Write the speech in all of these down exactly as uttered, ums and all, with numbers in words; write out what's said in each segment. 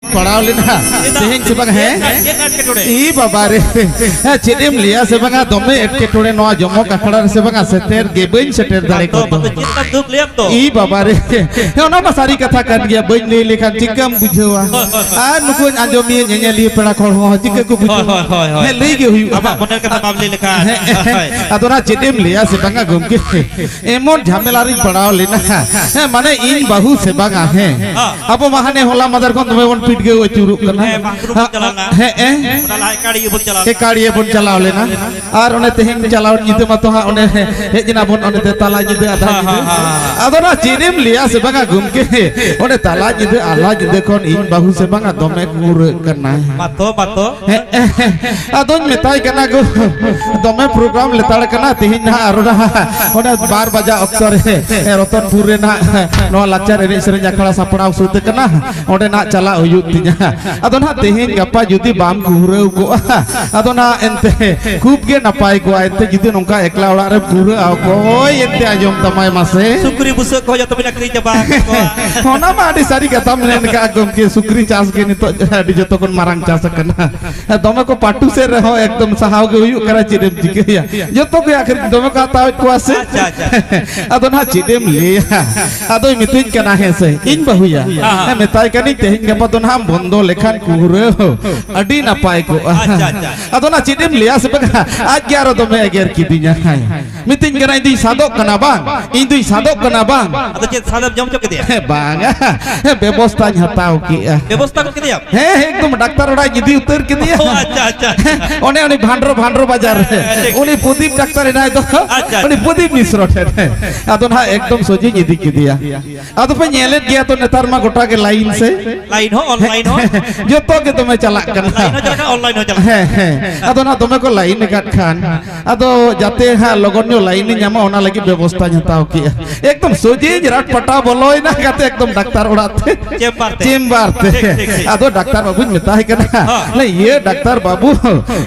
ᱯᱟᱲᱟᱣ ᱞᱮᱱᱟ ᱛᱮᱦᱮᱧ ᱥᱮ ᱵᱟᱝ? ᱦᱮᱸ, ᱪᱮᱫ ᱮᱴᱠᱮᱴᱚᱬᱮ? ᱤ ᱵᱟᱵᱟ ᱨᱮ, ᱦᱮᱸ, ᱪᱮᱫ ᱮᱢ ᱞᱟᱹᱭᱟ ᱥᱮ ᱵᱟᱝᱟ, ᱫᱚᱢᱮ ᱮᱴᱠᱮᱴᱚᱬᱮ ᱱᱚᱣᱟ ᱡᱚᱢᱚᱠ ᱟᱠᱷᱲᱟ ᱨᱮ ᱥᱮ ᱵᱟᱝᱟ, ᱥᱮᱴᱮᱨ ᱜᱮ ᱵᱟᱹᱧ ᱥᱮᱴᱮᱨ ᱫᱟᱲᱮ ᱠᱚᱣᱟ᱾ ᱪᱮᱫ ᱞᱮᱠᱟᱢ ᱫᱩᱠ ᱞᱟᱹᱭᱟᱢ ᱛᱚ? ᱤ ᱵᱟᱵᱟ ᱨᱮ, ᱦᱮᱸ, ᱚᱱᱟ ᱢᱟ ᱥᱟᱹᱨᱤ ᱠᱟᱛᱷᱟ ᱠᱟᱱ ᱜᱮᱭᱟ, ᱵᱟᱹᱧ ᱞᱟᱹᱭ ᱞᱮᱠᱷᱟᱱ ᱪᱤᱠᱟᱹᱢ ᱵᱩᱡᱷᱟᱹᱣᱟ? ᱦᱳᱭ, ᱦᱳᱭ, ᱦᱳᱭ᱾ ᱟᱨ ᱱᱩᱠᱩᱧ ᱟᱸᱡᱚᱢᱤᱭᱟᱹ ᱧᱮᱧᱮᱞᱤᱭᱟᱹ ᱯᱮᱲᱟ ᱠᱚ ᱦᱚᱸ ᱪᱤᱠᱟᱹ ᱠᱚ ᱵᱩᱡᱷᱟᱹᱣᱟ? ᱦᱳᱭ, ᱦᱳᱭ, ᱦᱳᱭ, ᱦᱳᱭ᱾ ᱦᱮᱸ, ᱞᱟᱹᱭ ᱜᱮ ᱦᱩᱭᱩᱜᱼᱟ᱾ ᱟᱢᱟᱜ ᱢᱚᱱᱮᱨ ᱠᱟᱛᱷᱟ ᱵᱟᱢ ᱞᱟᱹᱭ ᱞᱮᱠᱷᱟᱱ᱾ ᱦᱮᱸ, ᱦᱳᱭ᱾ ᱟᱫᱚ ᱚᱱᱟ ᱪᱮᱫ ᱮᱢ ᱞᱟᱹᱭᱟ ᱥᱮ ᱵᱟᱝᱟ ᱜᱚᱢᱠᱮ, ᱮᱢᱚᱱ ᱡᱷᱟᱢᱮᱞᱟ ᱨᱤᱧ ᱯᱟᱲᱟᱣ ᱞᱮᱱᱟ᱾ ᱦᱮᱸ, ᱢᱟᱱᱮ ᱤᱧ ᱵᱟᱹᱦᱩ ᱥᱮ ᱵᱟᱝᱟ, ᱦᱮᱸ᱾ ᱦᱮᱸ᱾ ᱟᱵᱚ ᱢᱟ ᱦᱟᱱᱮ ᱦᱚᱞᱟ ᱢᱟᱫᱷᱮᱨ ᱠᱷᱚᱱ ᱫᱚᱢᱮ ᱵᱚᱱ ᱯᱤᱰᱜᱟᱹᱣ ᱟᱹᱪᱩᱨᱚᱜ ᱠᱟᱱᱟ᱾ ᱦᱮᱸ, ᱵᱟᱝ, ᱵᱚᱱ ᱪᱟᱞᱟᱣ ᱞᱮᱱᱟ᱾ ᱦᱮᱸ, ᱦᱮᱸ᱾ ᱚᱱᱟ ᱞᱟᱦᱟ ᱮᱠᱟᱲᱤ ᱵᱚᱱ ᱪᱟᱞᱟᱣ ᱞᱮᱱᱟ᱾ ᱮᱠᱟᱲᱤᱭᱟᱹ ᱵᱚᱱ ᱪᱟᱞᱟᱣ ᱞᱮᱱᱟ᱾ ᱟᱨ ᱚᱱᱮ ᱛᱮᱦᱮᱧ ᱪᱟᱞᱟᱣ ᱧᱤᱫᱟᱹ ᱢᱟᱛᱚ ᱦᱟᱸᱜ ᱚᱱᱮ ᱦᱮᱡ ᱮᱱᱟ ᱵᱚᱱ ᱚᱸᱰᱮ ᱛᱮ ᱛᱟᱞᱟ ᱧᱤᱫᱟᱹ, ᱟᱫᱷᱟ ᱦᱮᱸ, ᱧᱤᱫᱟᱹ᱾ ᱦᱮᱸ, ᱦᱮᱸ, ᱦᱮᱸ᱾ ᱟᱫᱚ ᱚᱱᱟ ᱪᱮᱫ ᱮᱢ ᱞᱟᱹᱭᱟ ᱥᱮ ᱵᱟᱝᱟ ᱜᱚᱢᱠᱮ? ᱚᱸᱰᱮ ᱛᱟᱞᱟ ᱧᱤᱫᱟᱹ, ᱟᱞᱟ ᱧᱤᱫᱟᱹ ᱠᱷᱚᱱ ᱤᱧ ᱵᱟᱹᱦᱩ ᱥᱮ ᱵᱟᱝᱟ ᱫᱚᱢᱮ ᱠᱩᱦᱨᱟᱹᱜ ᱠᱟᱱᱟᱭ᱾ ᱢᱟᱛᱚ, ᱢᱟᱛᱚ᱾ ᱦᱮᱸ, ᱟᱫᱚᱧ ᱢᱮᱛᱟᱭ ᱠᱟᱱᱟ ᱜᱳ, ᱫᱚᱢᱮ ᱯᱨᱳᱜᱨᱟᱢ ᱞᱮᱛᱟᱲ ᱠᱟᱱᱟ ᱛᱮᱦᱮᱧ ᱱᱟᱦᱟᱜ, ᱟᱨᱚ ᱱᱟᱦᱟᱜ ᱚᱸᱰᱮ ᱵᱟᱨ ᱵᱟᱡᱟ ᱚᱠᱛᱚ ᱨᱮ ᱨᱚᱛᱚᱱᱯᱩᱨ ᱨᱮ ᱱᱟᱦᱟᱜ ᱱᱚᱣᱟ ᱞᱟᱠᱪᱟᱨ ᱮᱱᱮᱡ ᱥᱮᱨᱮᱧ ᱟᱠᱷᱲᱟ ᱥᱟᱯᱲᱟᱣ ᱥᱟᱹᱛ ᱠᱟᱱᱟ, ᱚᱸᱰᱮ ᱱᱟᱦᱟᱜ ᱪᱟᱞᱟᱜ ᱦᱩᱭᱩᱜ ᱛᱤᱧᱟ᱾ ᱟᱫᱚ ᱱᱟᱦᱟᱜ ᱛᱮᱦᱮᱧ ᱜᱟᱯᱟ ᱡᱩᱫᱤ ᱵᱟᱢ ᱠᱩᱦᱨᱟᱹᱣ ᱠᱚᱜᱼᱟ, ᱟᱫᱚ ᱱᱟᱦᱟᱜ ᱮᱱᱛᱮ ᱠᱷᱩᱵ ᱜᱮ ᱱᱟᱯᱟᱭ ᱠᱚᱜᱼᱟ᱾ ᱮᱱᱛᱮ ᱡᱩᱫᱤ ᱱᱚᱝᱠᱟ ᱮᱠᱞᱟ ᱚᱲᱟᱜ ᱨᱮᱢ ᱠᱩᱦᱨᱟᱹᱜᱼᱟ, ᱚᱠᱚᱭ ᱮᱱᱛᱮ ᱟᱸᱡᱚᱢ ᱛᱟᱢᱟᱭ ᱢᱟᱥᱮ? ᱥᱩᱠᱨᱤ ᱵᱩᱥᱟᱹᱜ ᱠᱚ ᱡᱚᱛᱚ ᱵᱤᱱ ᱟᱹᱠᱷᱨᱤᱧ ᱪᱟᱵᱟ ᱟᱠᱟᱫ ᱠᱚᱣᱟ᱾ ᱚᱱᱟ ᱢᱟ ᱟᱹᱰᱤ ᱥᱟᱹᱨᱤ ᱠᱟᱛᱷᱟᱢ ᱢᱮᱱ ᱠᱟᱜᱼᱟ ᱜᱚᱢᱠᱮ, ᱥᱩᱠᱨᱤ ᱪᱟᱥ ᱜᱮ ᱱᱤᱛᱚᱜ ᱟᱹᱰᱤ ᱡᱚᱛᱚ ᱠᱷᱚᱱ ᱢᱟᱨᱟᱝ ᱪᱟᱥ ᱟᱠᱟᱱᱟ᱾ ᱫᱚᱢᱮ ᱠᱚ ᱯᱟᱹᱴᱩ ᱥᱮᱫ ᱨᱮᱦᱚᱸ ᱮᱠᱫᱚᱢ ᱥᱟᱦᱟᱣ ᱜᱮ ᱦᱩᱭᱩᱜ ᱠᱟᱱᱟ, ᱪᱮᱫ ᱮᱢ ᱪᱤᱠᱟᱹᱭᱟ? ᱡᱚᱛᱚ ᱜᱮ ᱟᱹᱠᱷᱨᱤᱧ, ᱫᱚᱢᱮ ᱠᱚ ᱦᱟᱛᱟᱣᱮᱫ ᱠᱚᱣᱟ ᱥᱮ᱾ ᱟᱪᱪᱷᱟ, ᱟᱪᱪᱷᱟ, ᱟᱪᱪᱷᱟ᱾ ᱟᱫᱚ ᱱᱟᱦᱟᱜ ᱪᱮᱫ ᱮᱢ ᱞᱟᱹᱭᱟ? ᱟᱫᱚᱭ ᱢᱤᱛᱟᱹᱧ ᱠᱟᱱᱟ, ᱦᱮᱸ ᱥᱮ, ᱤᱧ ᱵᱟᱹᱦᱩᱭᱟ᱾ ᱦᱮᱸ, ᱦᱮᱸ᱾ ᱦᱮᱸ, ᱢᱮᱛᱟᱭ ᱠᱟᱹᱱᱟᱹᱧ, "ᱛᱮᱦᱮᱧ ᱜᱟᱯᱟ ᱫᱚ ᱱᱟᱦᱟᱜ ᱮᱢ ᱵᱚᱱᱫᱚ ᱞᱮᱠᱷᱟᱱ ᱠᱩᱦᱨᱟᱹ ᱟᱹᱰᱤ ᱱᱟᱯᱟᱭ ᱠᱚᱜᱼᱟ᱾" ᱟᱪᱪᱷᱟ, ᱟᱪᱪᱷᱟ᱾ ᱟᱫᱚ ᱱᱟ ᱪᱮᱫ ᱮᱢ ᱞᱟᱹᱭᱟ ᱥᱮ ᱵᱟᱝ? ᱟᱡ ᱜᱮ ᱟᱨᱚ ᱫᱚᱢᱮ ᱮᱜᱮᱨ ᱠᱤᱫᱤᱧᱟ᱾ ᱦᱮᱸ᱾ ᱢᱤᱛᱟᱹᱧ ᱠᱟᱱᱟ, "ᱤᱧ ᱫᱩᱧ ᱥᱟᱫᱚᱜ ᱠᱟᱱᱟ ᱵᱟᱝ? ᱤᱧ ᱫᱩᱧ ᱥᱟᱫᱚᱜ ᱠᱟᱱᱟ ᱵᱟᱝ?" ᱟᱫᱚ ᱪᱮᱫ ᱥᱟᱫᱮᱢ ᱡᱚᱢ ᱦᱚᱪᱚ ᱠᱮᱫᱮᱭᱟ? ᱦᱮᱸ, ᱵᱟᱝᱟ᱾ ᱦᱮᱸ, ᱵᱮᱵᱚᱥᱛᱟᱧ ᱦᱟᱛᱟᱣ ᱠᱮᱜᱼᱟ᱾ ᱵᱮᱵᱚᱥᱛᱟ ᱜᱚᱫ ᱠᱮᱫᱮᱭᱟᱢ? ᱦᱮᱸ, ᱦᱮᱸ, ᱮᱠᱫᱚᱢ ᱰᱟᱠᱛᱟᱨ ᱚᱲᱟᱜ ᱤᱧ ᱤᱫᱤ ᱩᱛᱟᱹᱨ ᱠᱮᱫᱮᱭᱟ᱾ ᱚ, ᱟᱪᱪᱷᱟ, ᱟᱪᱪᱷᱟ, ᱟᱪᱪᱷᱟ᱾ ᱚᱱᱮ ᱩᱱᱤ ᱵᱷᱟᱱᱰᱨᱚ, ᱵᱷᱟᱱᱰᱨᱚ ᱵᱟᱡᱟᱨ ᱨᱮ᱾ ᱦᱮᱸ, ᱴᱷᱤᱠ᱾ ᱩᱱᱤ ᱯᱨᱚᱫᱤᱯ ᱰᱟᱠᱛᱟᱨ ᱦᱮᱱᱟᱭ ᱫᱚ, ᱟᱪᱪᱷᱟ, ᱩᱱᱤ ᱟᱪᱪᱷᱟ᱾ ᱯᱨᱚᱫᱤᱯ ᱢᱤᱥᱨᱚ ᱴᱷᱮᱱ᱾ ᱟᱫᱚ ᱱᱟᱦᱟᱜ ᱮᱠᱫᱚᱢ ᱥᱚᱡᱷᱮᱧ ᱤᱫᱤ ᱠᱮᱫᱮᱭᱟ᱾ ᱟᱫᱚ ᱯᱮ ᱧᱮᱞᱮᱫ ᱜᱮᱭᱟ ᱛᱚ ᱱᱮᱛᱟᱨ ᱢᱟ ᱜᱚᱴᱟ ᱜᱮ ᱞᱟᱭᱤᱱ ᱥᱮ᱾ ᱞᱟᱭᱤᱱ ᱦᱚᱸ, ᱚᱱᱞᱟᱭᱤᱱ ᱦᱚᱸ᱾ ᱡᱚᱛᱚ ᱜᱮ ᱫᱚᱢᱮ ᱪᱟᱞᱟᱜ ᱠᱟᱱᱟ᱾ ᱞᱟᱭᱤᱱ ᱦᱚᱸ ᱪᱟᱞᱟᱜ ᱠᱟᱱᱟ, ᱚᱱᱞᱟᱭᱤᱱ ᱦᱚᱸ ᱪᱟᱞᱟᱜ ᱠᱟᱱᱟ᱾ ᱦᱮᱸ, ᱦᱮᱸ᱾ ᱟᱫᱚ ᱱᱟᱦᱟᱜ ᱫᱚᱢᱮ ᱠᱚ ᱞᱟᱭᱤᱱ ᱟᱠᱟᱫ ᱠᱷᱟᱱ, ᱟᱫᱚ ᱡᱟᱛᱮ ᱦᱟᱸᱜ ᱞᱚᱜᱚᱱ ᱧᱚᱜ ᱞᱟᱭᱤᱱ ᱤᱧ ᱧᱟᱢᱟ, ᱚᱱᱟ ᱞᱟᱹᱜᱤᱫ ᱵᱮᱵᱚᱥᱛᱷᱟᱧ ᱦᱟᱛᱟᱣ ᱠᱮᱜᱼᱟ᱾ ᱮᱠᱫᱚᱢ ᱥᱚᱡᱷᱮᱧ ᱨᱟᱴ ᱯᱟᱴᱟ ᱵᱚᱞᱚᱭᱮᱱᱟ ᱠᱟᱛᱮ ᱮᱠᱫᱚᱢ ᱰᱟᱠᱛᱟᱨ ᱚᱲᱟᱜ ᱛᱮ᱾ ᱪᱮᱢᱵᱟᱨ ᱛᱮ᱾ ᱪᱮᱢᱵᱟᱨ ᱛᱮ᱾ ᱴᱷᱤᱠ, ᱴᱷᱤᱠ, ᱴᱷᱤᱠ᱾ ᱟᱫᱚ ᱰᱟᱠᱛᱟᱨ ᱵᱟᱹᱵᱩᱧ ᱢᱮᱛᱟᱭ ᱠᱟᱱᱟ, ᱦᱚᱸ᱾ ᱞᱟᱹᱭ, "ᱤᱭᱟᱹ ᱰᱟᱠᱛᱟᱨ ᱵᱟᱹᱵᱩ,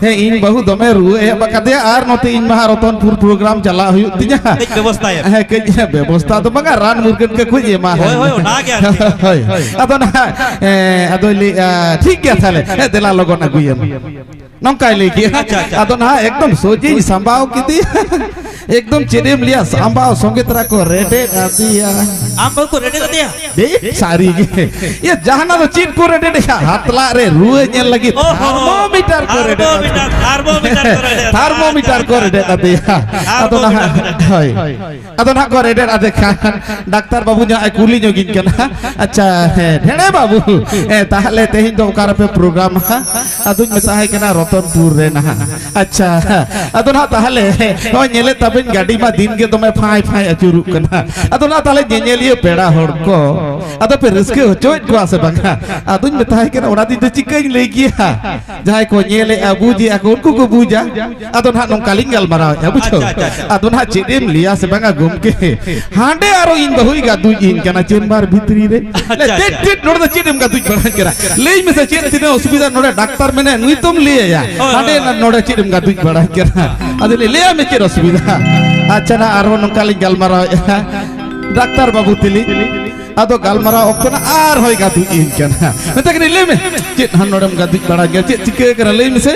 ᱦᱮᱸ, ᱤᱧ ᱵᱟᱹᱦᱩ ᱫᱚᱢᱮ ᱨᱩᱣᱟᱹ ᱮᱦᱚᱵ ᱟᱠᱟᱫᱮᱭᱟ ᱟᱨ ᱱᱚᱛᱮ ᱤᱧ ᱢᱟ ᱦᱟᱸᱜ ᱨᱚᱛᱚᱱᱯᱩᱨ ᱯᱨᱳᱜᱨᱟᱢ ᱪᱟᱞᱟᱜ ᱦᱩᱭᱩᱜ ᱛᱤᱧᱟ᱾" ᱠᱟᱹᱡ ᱵᱮᱵᱚᱥᱛᱷᱟᱭᱮᱢ᱾ ᱦᱮᱸ, ᱠᱟᱹᱡ ᱵᱮᱵᱚᱥᱛᱷᱟ ᱫᱚ ᱵᱟᱝᱟ, ᱨᱟᱱ ᱢᱩᱨᱜᱟᱹᱱ ᱠᱚ ᱠᱟᱹᱡ ᱮᱢᱟ ᱦᱳᱭ, ᱦᱟᱸᱜ᱾ ᱦᱳᱭ, ᱚᱱᱟᱜᱮ ᱟᱨᱠᱤ᱾ ᱦᱳᱭ᱾ ᱟᱫᱚ ᱱᱟᱦᱟᱜ, ᱮᱸ, ᱟᱫᱚᱭ ᱞᱟᱹᱭᱮᱜᱼᱟ, "ᱴᱷᱤᱠ ᱜᱮᱭᱟ ᱛᱟᱦᱞᱮ, ᱦᱮᱸ, ᱫᱮᱞᱟ ᱞᱚᱜᱚᱱ ᱟᱹᱜᱩᱭᱮᱢ᱾" ᱱᱚᱝᱠᱟᱭ ᱞᱟᱹᱭ ᱠᱮᱜᱼᱟ᱾ ᱟᱪᱪᱷᱟ, ᱟᱪᱪᱷᱟ᱾ ᱟᱫᱚ ᱱᱟᱦᱟᱜ ᱮᱠᱫᱚᱢ ᱥᱚᱡᱷᱮᱧ ᱥᱟᱢᱵᱟᱣ ᱠᱮᱫᱮᱭᱟ᱾ ᱮᱠᱫᱚᱢ ᱪᱮᱫ ᱮᱢ ᱞᱟᱹᱭᱟ, ᱥᱟᱢᱵᱟᱣ ᱥᱚᱸᱜᱮ ᱛᱚᱨᱟ ᱠᱚ ᱨᱮᱰᱮᱫ ᱟᱫᱮᱭᱟ᱾ ᱟᱢ ᱵᱟᱹᱦᱩ ᱠᱚ ᱨᱮᱰᱮᱫ ᱟᱫᱮᱭᱟ? ᱵᱮ, ᱥᱟᱹᱨᱤ ᱜᱮ᱾ ᱤᱭᱟᱹ, ᱡᱟᱦᱟᱱᱟᱜ ᱫᱚ ᱪᱮᱫ ᱠᱚ ᱨᱮᱰᱮᱫ ᱮᱭᱟ? ᱦᱟᱛᱞᱟᱜ ᱨᱮ ᱨᱩᱣᱟᱹ ᱧᱮᱞ ᱞᱟᱹᱜᱤᱫ ᱚᱦᱚ, ᱛᱷᱟᱨᱢᱳᱢᱤᱴᱟᱨ ᱠᱚ ᱨᱮᱰᱮᱫ ᱟᱫᱮᱭᱟ᱾ ᱛᱷᱟᱨᱢᱳᱢᱤᱴᱟᱨ, ᱛᱷᱟᱨᱢᱳᱢᱤᱴᱟᱨ ᱠᱚ ᱨᱮᱰᱮᱫ ᱟᱫᱮᱭᱟ᱾ ᱟᱪᱪᱷᱟ, ᱟᱪᱪᱷᱟ, ᱟᱪᱪᱷᱟ᱾ ᱟᱪᱪᱷᱟ, ᱟᱪᱪᱷᱟ, ᱟᱪᱪᱷᱟ᱾ ᱟᱪᱪᱷᱟ, ᱟᱪᱪᱷᱟ᱾ ᱛᱷᱟᱨᱢᱳᱢᱤᱴᱟᱨ ᱠᱚ ᱨᱮᱰᱮᱫ ᱟᱫᱮᱭᱟ᱾ ᱟᱫᱚ ᱱᱟᱦᱟᱜ, ᱦᱳᱭ᱾ ᱟᱫᱚ ᱱᱟᱦᱟᱜ ᱠᱚ ᱨᱮᱰᱮᱫ ᱟᱫᱮ ᱠᱷᱟᱱ, ᱰᱟᱠᱛᱟᱨ ᱵᱟᱹᱵᱩ ᱧᱚᱜ ᱮ ᱠᱩᱞᱤ ᱧᱚᱜᱤᱧ ᱠᱟᱱᱟ, "ᱟᱪᱪᱷᱟ, ᱦᱮᱸ, ᱰᱷᱮᱲᱮ ᱵᱟᱹᱵᱩ, ᱦᱮᱸ, ᱛᱟᱦᱞᱮ ᱛᱮᱦᱮᱧ ᱫᱚ ᱚᱠᱟ ᱨᱮᱯᱮ ᱯᱨᱳᱜᱨᱟᱢᱟ?" ᱟᱫᱚᱧ ᱢᱮᱛᱟᱭ ᱠᱟᱱᱟ, "ᱨᱚᱛᱚᱱᱯᱩᱨ ᱨᱮ ᱱᱟᱦᱟᱜ᱾" ᱟᱪᱪᱷᱟ, ᱟᱫᱚ ᱱᱟᱦᱟᱜ ᱛᱟᱦᱞᱮ ᱱᱚᱜᱼᱚᱭ ᱧᱮᱞᱮᱫ ᱛᱟᱵᱮᱱ ᱜᱟᱹᱰᱤ ᱢᱟ ᱫᱤᱱ ᱜᱮ ᱫᱚᱢᱮ ᱯᱷᱟᱸᱭ ᱯᱷᱟᱸᱭ ᱟᱹᱪᱩᱨᱚᱜ ᱠᱟᱱᱟ᱾ ᱟᱫᱚ ᱱᱟᱦᱟᱜ ᱛᱟᱦᱞᱮ ᱧᱮᱧᱮᱞᱤᱭᱟᱹ ᱯᱮᱲᱟ ᱦᱚᱲ ᱠᱚ ᱟᱫᱚ ᱯᱮ ᱨᱟᱹᱥᱠᱟᱹ ᱦᱚᱪᱚᱭᱮᱫ ᱠᱚᱣᱟ ᱥᱮ ᱵᱟᱝᱟ? ᱟᱫᱚᱧ ᱢᱮᱛᱟᱭ ᱠᱟᱱᱟ, "ᱚᱱᱟ ᱫᱤᱱ ᱫᱚ ᱪᱤᱠᱟᱹᱧ ᱞᱟᱹᱭ ᱠᱮᱭᱟ?" ᱡᱟᱦᱟᱸᱭ ᱠᱚ ᱧᱮᱞᱮᱜᱼᱟ, ᱵᱩᱡᱮᱜᱼᱟ ᱠᱚ, ᱩᱱᱠᱩ ᱠᱚ ᱵᱩᱡᱟ᱾ ᱟᱫᱚ ᱱᱟᱦᱟᱜ ᱱᱚᱝᱠᱟ ᱞᱤᱧ ᱜᱟᱞᱢᱟᱨᱟᱣᱮᱫᱼᱟ, ᱵᱩᱡᱷᱟᱹᱣ? ᱟᱪᱪᱷᱟ, ᱟᱪᱪᱷᱟ, ᱟᱪᱪᱷᱟ᱾ ᱟᱫᱚ ᱱᱟᱦᱟᱜ ᱪᱮᱫ ᱮᱢ ᱞᱟᱹᱭᱟ ᱥᱮ ᱵᱟᱝᱟ ᱜᱚᱢᱠᱮ, ᱦᱟᱸᱰᱮ ᱟᱨᱚ ᱤᱧ ᱵᱟᱹᱦᱩᱭ ᱜᱟᱹᱫᱩᱡ ᱤᱧ ᱠᱟᱱᱟ ᱪᱮᱢᱵᱟᱨ ᱵᱷᱤᱛᱨᱤ ᱨᱮ᱾ ᱟᱪᱪᱷᱟ, ᱞᱟᱹᱭ, "ᱪᱮᱫ, ᱟᱪᱪᱷᱟ᱾ ᱪᱮᱫ, ᱱᱚᱰᱮ ᱫᱚ ᱪᱮᱫ ᱮᱢ ᱜᱟᱹᱫᱩᱡ ᱵᱟᱲᱟᱧ ᱠᱟᱱᱟ? ᱞᱟᱹᱭ ᱢᱮᱥᱮ, ᱪᱮᱫ ᱛᱤᱱᱟᱹᱜ ᱚᱥᱩᱵᱤᱫᱷᱟ? ᱱᱚᱰᱮ ᱰᱟᱠᱛᱟᱨ ᱢᱮᱱᱟᱭᱟ, ᱱᱩᱭ ᱛᱚᱢ ᱞᱟᱹᱭ ᱟᱭᱟ, ᱦᱳᱭ, ᱦᱟᱸᱰᱮ ᱦᱳᱭ᱾ ᱱᱟ-, ᱱᱚᱰᱮ ᱪᱮᱫ ᱮᱢ ᱜᱟᱹᱫᱩᱡ ᱵᱟᱲᱟᱧ ᱠᱟᱱᱟ?" ᱟᱫᱚ ᱞᱟᱹᱭ, "ᱞᱟᱹᱭ ᱢᱮ, ᱪᱮᱫ ᱚᱥᱩᱵᱤᱫᱷᱟ?" ᱟᱪᱪᱷᱟ, ᱱᱟ ᱟᱨᱦᱚᱸ ᱱᱚᱝᱠᱟ ᱞᱤᱧ ᱜᱟᱞᱢᱟᱨᱟᱣᱮᱫᱼᱟ ᱰᱟᱠᱛᱟᱨ ᱵᱟᱹᱵᱩ ᱛᱤᱞᱤᱧ᱾ ᱟᱫᱚ ᱜᱟᱞᱢᱟᱨᱟᱣ ᱚᱠᱛᱚ ᱱᱟ ᱟᱨᱦᱚᱸᱭ ᱜᱟᱹᱫᱩᱡ ᱤᱧ ᱠᱟᱱᱟ᱾ ᱢᱮᱛᱟᱭ ᱠᱟᱹᱱᱟᱹᱧ, "ᱞᱟᱹᱭ ᱢᱮ, ᱪᱮᱫ ᱦᱟᱸᱜ ᱱᱚᱰᱮᱢ ᱜᱟᱹᱫᱩᱡ ᱵᱟᱲᱟ ᱜᱮᱭᱟ? ᱪᱮᱫ ᱪᱤᱠᱟᱹ ᱠᱟᱱᱟ? ᱞᱟᱹᱭ ᱢᱮᱥᱮ᱾"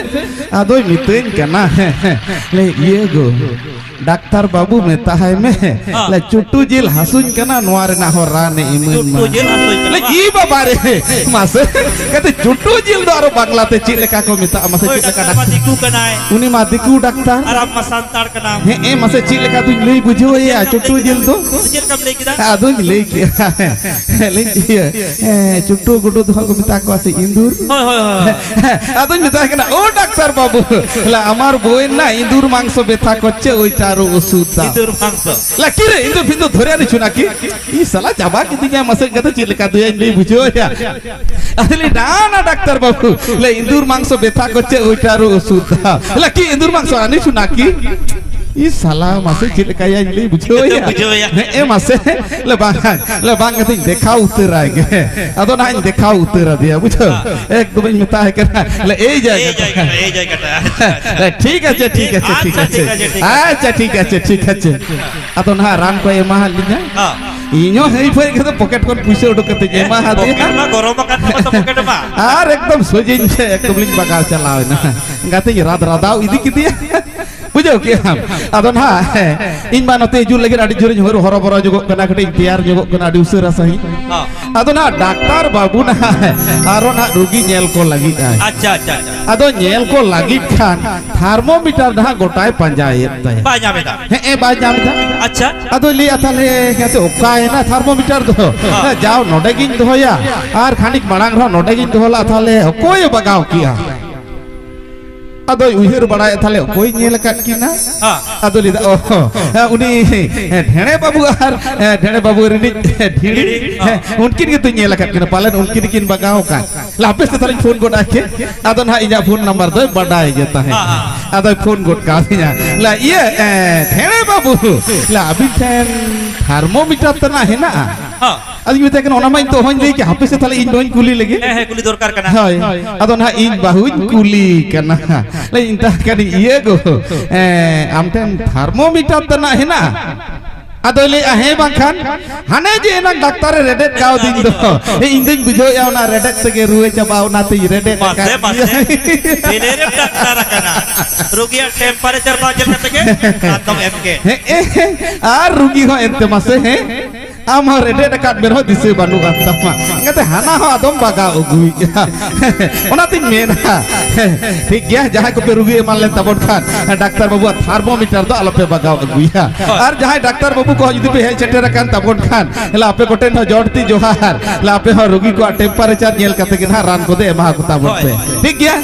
ᱟᱫᱚᱭ ᱢᱤᱛᱟᱹᱧ ᱠᱟᱱᱟ, ᱦᱮᱸ, ᱦᱮᱸ, ᱞᱟᱹᱭ, "ᱤᱭᱟᱹ ᱜᱳ, ᱰᱟᱠᱛᱟᱨ ᱵᱟᱹᱵᱩ ᱢᱮᱛᱟᱭ ᱢᱮ, ᱦᱮᱸ᱾ ᱞᱟᱹᱭ, ᱪᱩᱴᱩ ᱡᱤᱞ ᱦᱟᱹᱥᱩᱧ ᱠᱟᱱᱟ, ᱱᱚᱣᱟ ᱨᱮᱱᱟᱜ ᱦᱚᱸ ᱨᱟᱱᱮ ᱤᱢᱟᱹᱧ ᱢᱟ᱾" ᱪᱩᱴᱩ ᱡᱤᱞ ᱦᱟᱹᱥᱩᱧ ᱠᱟᱱᱟ ᱞᱟᱹᱭ, ᱵᱟᱝ? "ᱤ ᱵᱟᱵᱟ ᱨᱮ, ᱢᱟᱥᱮ, ᱠᱟᱛᱮ ᱪᱩᱴᱩ ᱡᱤᱞ ᱫᱚ ᱟᱨᱚ ᱵᱟᱝᱞᱟ ᱛᱮ ᱪᱮᱫ ᱞᱮᱠᱟ ᱠᱚ ᱢᱮᱛᱟᱜᱼᱟ ᱢᱟᱥᱮ, ᱦᱳᱭ, ᱪᱮᱫ ᱞᱮᱠᱟ ᱰᱟᱠᱛᱟᱨ ᱢᱟ ᱰᱟᱠᱛᱟᱨ?" ᱫᱤᱠᱩ ᱠᱟᱱᱟᱭ᱾ ᱩᱱᱤ ᱢᱟ ᱫᱤᱠᱩ ᱰᱟᱠᱛᱟᱨ᱾ ᱟᱨ ᱟᱢ ᱢᱟ ᱥᱟᱱᱛᱟᱲ ᱠᱟᱱᱟᱢ᱾ ᱦᱮᱸ, ᱮ, ᱢᱟᱥᱮ ᱪᱮᱫ ᱞᱮᱠᱟ ᱫᱩᱧ ᱞᱟᱹᱭ ᱵᱩᱡᱷᱟᱹᱣ ᱟᱭᱟ ᱪᱩᱴᱩ ᱡᱤᱞ ᱫᱚ? ᱪᱮᱫ ᱞᱮᱠᱟᱢ ᱞᱟᱹᱭ ᱠᱮᱫᱟ? ᱟᱫᱚᱧ ᱞᱟᱹᱭ ᱠᱮᱜᱼᱟ, ᱞᱟᱹᱭ ᱤᱭᱟᱹ, ᱦᱮᱸ, ᱪᱩᱴᱩ ᱜᱩᱰᱩ ᱫᱚ ᱦᱟᱸᱜ ᱠᱚ ᱢᱮᱛᱟ ᱠᱚᱣᱟ ᱥᱮ ᱤᱸᱫᱩᱨ? ᱦᱳᱭ, ᱦᱳᱭ, ᱦᱳᱭ᱾ ᱟᱫᱚᱧ ᱢᱮᱛᱟᱭ ᱠᱟᱱᱟ, "ᱳ ᱰᱟᱠᱛᱟᱨ ᱵᱟᱹᱵᱩ, ᱞᱟ ᱟᱢᱟᱨ ᱵᱳᱭᱱ ᱱᱟ ইঁদুর মাংস ব্যথা করছে, ওইটারও ওষুধ দাও।" ইঁদুর মাংস। লা কি রে, ইঁদুর ফিন্দুর ধরে আনিছু নাকি? ই শালা চাবা কি দিকে মাসে কথা চিল্লা কাদুয়া ইন্দে বুঝো ইয়া। ᱟᱫᱚ ᱞᱟᱹᱭ, "ᱱᱟ, ᱱᱟ, ᱰᱟᱠᱛᱟᱨ ᱵᱟᱹᱵᱩ, ᱞᱮ ᱤᱸᱫᱩᱨ ᱢᱟᱝᱥᱚ ᱵᱮᱛᱷᱟ ᱠᱚᱪᱮ ᱳᱭᱴᱟᱨᱳ ᱳᱥᱩᱫᱷ ᱫᱟ᱾ ᱞᱮ ᱠᱤ ᱤᱸᱫᱩᱨ ᱢᱟᱝᱥᱚ ᱟᱹᱱᱤᱡ ᱥᱩᱱᱟ ᱠᱤ?" ᱤ ᱥᱟᱞᱟ, ᱢᱟᱥᱮ ᱪᱮᱫ ᱞᱮᱠᱟᱭᱟ ᱤᱧ ᱞᱟᱹᱭ ᱵᱩᱡᱷᱟᱹᱣ ᱮᱭᱟ? ᱵᱩᱡᱷᱟᱹᱣ ᱮᱭᱟ᱾ ᱦᱮᱸ, ᱮ ᱢᱟᱥᱮ, ᱞᱮ ᱵᱟᱝ, ᱞᱮ ᱵᱟᱝ ᱠᱟᱛᱮᱧ ᱫᱮᱠᱷᱟᱣ ᱩᱛᱟᱹᱨᱟᱭ ᱜᱮ᱾ ᱟᱫᱚ ᱱᱟᱦᱟᱜ ᱤᱧ ᱫᱮᱠᱷᱟᱣ ᱩᱛᱟᱹᱨ ᱟᱫᱮᱭᱟ, ᱵᱩᱡᱷᱟᱹᱣ? ᱮᱠᱫᱚᱢ ᱤᱧ ᱢᱮᱛᱟᱭ ᱠᱟᱱᱟ, ᱞᱮ, "ᱮᱭ ᱡᱟᱭᱜᱟ, ᱮᱭ ᱡᱟᱭᱜᱟ, ᱮᱭ ᱡᱟᱭᱜᱟ ᱴᱟ, ᱟᱪᱪᱷᱟ, ᱟᱪᱪᱷᱟ᱾ ᱴᱷᱤᱠ ᱟᱪᱷᱮ, ᱴᱷᱤᱠ ᱟᱪᱷᱮ, ᱴᱷᱤᱠ ᱟᱪᱷᱮ, ᱟᱪᱪᱷᱟ, ᱴᱷᱤᱠ ᱟᱪᱷᱮ, ᱴᱷᱤᱠ ᱟᱪᱷᱮ᱾ ᱟᱪᱪᱷᱟ, ᱴᱷᱤᱠ ᱟᱪᱷᱮ, ᱴᱷᱤᱠ ᱟᱪᱷᱮ᱾" ᱟᱫᱚ ᱱᱟᱦᱟᱜ ᱨᱟᱱ ᱠᱚᱭ ᱮᱢᱟ ᱞᱤᱧᱟ᱾ ᱦᱮᱸ᱾ ᱤᱧ ᱦᱚᱸ ᱦᱮᱡ ᱯᱷᱮᱡ ᱠᱟᱛᱮ ᱯᱚᱠᱮᱴ ᱠᱷᱚᱱ ᱯᱩᱭᱥᱟᱹ ᱩᱰᱩᱠ ᱠᱟᱛᱮ ᱮᱢᱟ ᱦᱟᱫᱮᱭᱟ᱾ ᱯᱚᱠᱮᱴ ᱢᱟ ᱜᱚᱨᱚᱢ ᱟᱠᱟᱱ ᱛᱟᱢᱟ ᱛᱚ ᱯᱚᱠᱮᱴ ᱢᱟ᱾ ᱟᱨ ᱮᱠᱫᱚᱢ ᱥᱚᱡᱷᱮᱧ ᱥᱮ ᱮᱠᱫᱚᱢ ᱞᱤᱧ ᱵᱟᱜᱟᱣ ᱪᱟᱞᱟᱣ ᱮᱱᱟ᱾ ᱜᱟᱛᱮᱧ ᱨᱟᱫ ᱨᱟᱫᱟᱣ ᱤᱫᱤ ᱠᱮᱫᱮᱭᱟ᱾ ᱵᱩᱡᱷᱟᱹᱣ ᱠᱮᱜᱼᱟᱢ? ᱟᱫᱚ ᱱᱟᱦᱟᱜ ᱤᱧ ᱢᱟ ᱱᱚᱛᱮ ᱦᱤᱡᱩᱜ ᱞᱟᱹᱜᱤᱫ ᱟᱹᱰᱤ ᱡᱳᱨᱤᱧ ᱦᱚᱨᱚ ᱦᱚᱨᱚᱵᱚᱨᱚ ᱧᱚᱜᱚᱜ ᱠᱟᱱᱟ, ᱠᱟᱹᱴᱤᱡ ᱤᱧ ᱛᱮᱭᱟᱨ ᱧᱚᱜᱚᱜ ᱠᱟᱱᱟ ᱟᱹᱰᱤ ᱩᱥᱟᱹᱨᱟ ᱥᱟᱺᱦᱤᱡ᱾ ᱦᱚᱸ᱾ ᱟᱫᱚ ᱱᱟᱦᱟᱜ ᱰᱟᱠᱛᱟᱨ ᱵᱟᱹᱵᱩ ᱱᱟᱦᱟᱜ ᱟᱨᱚ ᱱᱟᱦᱟᱜ ᱨᱩᱜᱤ ᱧᱮᱞ ᱠᱚ ᱞᱟᱹᱜᱤᱫ ᱟᱭ᱾ ᱟᱪᱪᱷᱟ, ᱟᱪᱪᱷᱟ, ᱟᱪᱪᱷᱟ᱾ ᱟᱫᱚ ᱧᱮᱞ ᱠᱚ ᱞᱟᱹᱜᱤᱫ ᱠᱷᱟᱱ ᱛᱷᱟᱨᱢᱳᱢᱤᱴᱟᱨ ᱱᱟᱦᱟᱜ ᱜᱚᱴᱟᱭ ᱯᱟᱸᱡᱟᱭᱮᱫ ᱛᱟᱭᱟ᱾ ᱵᱟᱭ ᱧᱟᱢ ᱮᱫᱟ᱾ ᱦᱮᱸ, ᱮ, ᱵᱟᱭ ᱧᱟᱢ ᱮᱫᱟ᱾ ᱟᱪᱪᱷᱟ᱾ ᱟᱫᱚᱭ ᱞᱟᱹᱭᱮᱫᱼᱟ, "ᱛᱟᱦᱞᱮ ᱜᱟᱛᱮ ᱚᱠᱟᱭᱮᱱᱟ ᱛᱷᱟᱨᱢᱳᱢᱤᱴᱟᱨ ᱫᱚ? ᱦᱚᱸ᱾ ᱡᱟᱣ ᱱᱚᱰᱮ ᱜᱤᱧ ᱫᱚᱦᱚᱭᱟ, ᱟᱨ ᱠᱷᱟᱹᱱᱤᱠ ᱢᱟᱲᱟᱝ ᱨᱮᱦᱚᱸ ᱱᱚᱰᱮ ᱜᱤᱧ ᱫᱚᱦᱚ ᱞᱮᱫᱼᱟ, ᱛᱟᱦᱞᱮ ᱚᱠᱚᱭᱮ ᱵᱟᱜᱟᱣ ᱠᱮᱜᱼᱟ?" ᱟᱫᱚᱭ ᱩᱭᱦᱟᱹᱨ ᱵᱟᱲᱟᱭᱮᱫ, "ᱛᱟᱦᱞᱮ ᱚᱠᱚᱭ ᱧᱮᱞ ᱟᱠᱟᱫ ᱠᱤᱱᱟ?" ᱦᱚᱸ᱾ ᱟᱫᱚ ᱞᱟᱹᱭᱫᱟ, "ᱚ, ᱦᱚᱸ, ᱩᱱᱤ ᱰᱷᱮᱬᱮ ᱵᱟᱹᱵᱩ ᱟᱨ ᱰᱷᱮᱬᱮ ᱵᱟᱹᱵᱩ ᱨᱤᱱᱤᱡ ᱰᱷᱤᱲᱤ, ᱰᱷᱤᱲᱤ, ᱦᱚᱸ᱾ ᱩᱱᱠᱤᱱ ᱜᱮᱛᱚᱧ ᱧᱮᱞ ᱟᱠᱟᱫ ᱠᱤᱱᱟ, ᱯᱟᱞᱮᱱ ᱩᱱᱠᱤᱱ ᱜᱮᱠᱤᱱ ᱵᱟᱜᱟᱣ ᱟᱠᱟᱫ᱾ ᱞᱟ, ᱦᱟᱯᱮ ᱥᱮ ᱛᱟᱦᱞᱮᱧ ᱯᱷᱳᱱ ᱜᱚᱫ ᱟᱭ ᱜᱮ᱾" ᱟᱫᱚ ᱱᱟᱦᱟᱜ ᱤᱧᱟᱹᱜ ᱯᱷᱳᱱ ᱱᱟᱢᱵᱟᱨ ᱫᱚᱭ ᱵᱟᱰᱟᱭ ᱜᱮ ᱛᱟᱦᱮᱸᱫ᱾ ᱦᱚᱸ, ᱦᱚᱸ᱾ ᱟᱫᱚᱭ ᱯᱷᱳᱱ ᱜᱚᱫ ᱠᱟᱣᱫᱤᱧᱟ᱾ ᱞᱟ, "ᱤᱭᱟᱹ, ᱮ, ᱰᱷᱮᱬᱮ ᱵᱟᱹᱵᱩ, ᱞᱟ, ᱟᱹᱵᱤᱱ ᱴᱷᱮᱱ ᱛᱷᱟᱨᱢᱳᱢᱤᱴᱟᱨ ᱛᱟᱱᱟᱜ ᱦᱮᱱᱟᱜᱼᱟ?" ᱦᱚᱸ᱾ ᱟᱫᱚᱧ ᱢᱮᱛᱟᱭ ᱠᱟᱱᱟ, "ᱚᱱᱟ ᱢᱟ ᱤᱧ ᱫᱚ ᱚᱦᱚᱧ ᱞᱟᱹᱭ ᱠᱮᱭᱟ, ᱦᱟᱯᱮ ᱥᱮ ᱛᱟᱦᱞᱮ ᱤᱧ ᱵᱟᱹᱦᱩᱧ ᱠᱩᱞᱤ ᱞᱮᱜᱮ᱾" ᱦᱮᱸ, ᱦᱮᱸ, ᱠᱩᱞᱤ ᱫᱚᱨᱠᱟᱨ ᱠᱟᱱᱟ᱾ ᱦᱳᱭ᱾ ᱟᱫᱚ ᱱᱟᱦᱟᱜ ᱤᱧ ᱵᱟᱹᱦᱩᱧ ᱠᱩᱞᱤ ᱠᱟᱱᱟ᱾ ᱞᱟᱹᱭ, "ᱤᱧ ᱛᱟᱦᱮᱸ ᱠᱟᱹᱱᱟᱹᱧ ᱤᱭᱟᱹ ᱜᱚ, ᱮ, ᱟᱢ ᱴᱷᱮᱱ ᱛᱷᱟᱨᱢᱳᱢᱤᱴᱟᱨ ᱛᱟᱱᱟᱜ ᱦᱮᱱᱟᱜᱼᱟ?" ᱟᱫᱚᱭ ᱞᱟᱹᱭᱮᱜᱼᱟ, "ᱦᱮᱸ ᱵᱟᱝᱠᱷᱟᱱ, ᱦᱟᱱᱮ ᱡᱮ ᱮᱱᱟᱝ ᱰᱟᱠᱛᱟᱨᱮ ᱨᱮᱰᱮᱫ ᱠᱟᱣᱫᱤᱧ ᱫᱚ, ᱤᱧ ᱫᱩᱧ ᱵᱩᱡᱷᱟᱹᱣᱮᱜᱼᱟ ᱚᱱᱟ ᱨᱮᱰᱮᱫ ᱛᱮᱜᱮ ᱨᱩᱣᱟᱹ ᱪᱟᱵᱟ, ᱚᱱᱟᱛᱤᱧ ᱨᱮᱰᱮᱫ ᱢᱟᱥᱮ, ᱟᱠᱟᱫ ᱢᱟᱥᱮ, ᱜᱮᱭᱟ᱾" ᱛᱤᱱᱟᱹᱜ ᱨᱮᱢ ᱰᱟᱠᱛᱟᱨ ᱟᱠᱟᱱᱟ? ᱨᱩᱜᱤᱭᱟᱜ ᱴᱮᱢᱯᱟᱨᱮᱪᱟᱨ ᱵᱟᱝ ᱧᱮᱞ ᱠᱟᱛᱮ ᱜᱮ ᱨᱟᱱ ᱫᱚᱢ ᱮᱢ ᱠᱮᱫ᱾ ᱦᱮᱸ, ᱮ, ᱟᱨ ᱨᱩᱜᱤ ᱦᱚᱸ ᱮᱱᱛᱮ ᱢᱟᱥᱮ, ᱦᱮᱸ, ᱟᱢ ᱦᱚᱸ ᱨᱮᱰᱮᱫ ᱟᱠᱟᱫ ᱢᱮ ᱨᱮᱦᱚᱸ ᱫᱤᱥᱟᱹ ᱵᱟᱹᱱᱩᱜ ᱟᱱ ᱛᱟᱢᱟ᱾ ᱚᱱᱟᱛᱮ ᱦᱟᱱᱟ ᱦᱚᱸ ᱟᱫᱚᱢ ᱵᱟᱜᱟᱣ ᱟᱹᱜᱩᱭᱮᱫᱼᱟ᱾ ᱚᱱᱟᱛᱤᱧ ᱢᱮᱱᱟ, ᱴᱷᱤᱠ ᱜᱮᱭᱟ, ᱡᱟᱦᱟᱸᱭ ᱠᱚᱯᱮ ᱨᱩᱜᱤ ᱮᱢᱟᱱ ᱞᱮᱱ ᱛᱟᱵᱚᱱ ᱠᱷᱟᱱ, ᱰᱟᱠᱛᱟᱨ ᱵᱟᱹᱵᱩᱣᱟᱜ ᱛᱷᱟᱨᱢᱳᱢᱤᱴᱟᱨ ᱫᱚ ᱟᱞᱚᱯᱮ ᱵᱟᱜᱟᱣ ᱟᱹᱜᱩᱭᱟ᱾ ᱦᱳᱭ᱾ ᱟᱨ ᱡᱟᱦᱟᱸᱭ ᱰᱟᱠᱛᱟᱨ ᱵᱟᱹᱵᱩ ᱠᱚ ᱡᱩᱫᱤ ᱯᱮ ᱦᱮᱡ ᱥᱮᱴᱮᱨ ᱟᱠᱟᱱ ᱛᱟᱵᱚᱱ ᱠᱷᱟᱱ, ᱛᱟᱦᱞᱮ ᱟᱯᱮ ᱠᱚᱴᱷᱮᱱ ᱦᱚᱸ ᱡᱚᱲᱛᱤ ᱡᱚᱦᱟᱨ᱾ ᱛᱟᱦᱞᱮ ᱟᱯᱮ ᱦᱚᱸ ᱨᱩᱜᱤ ᱠᱚᱣᱟᱜ ᱴᱮᱢᱯᱟᱨᱮᱪᱟᱨ ᱧᱮᱞ ᱠᱟᱛᱮ ᱜᱮ ᱱᱟᱦᱟᱜ ᱨᱟᱱ ᱠᱚᱫᱚ ᱮᱢᱟ ᱠᱚ ᱛᱟᱵᱚᱱ ᱦᱳᱭ, ᱯᱮ᱾ ᱦᱳᱭ᱾ ᱴᱷᱤᱠ ᱜᱮᱭᱟ?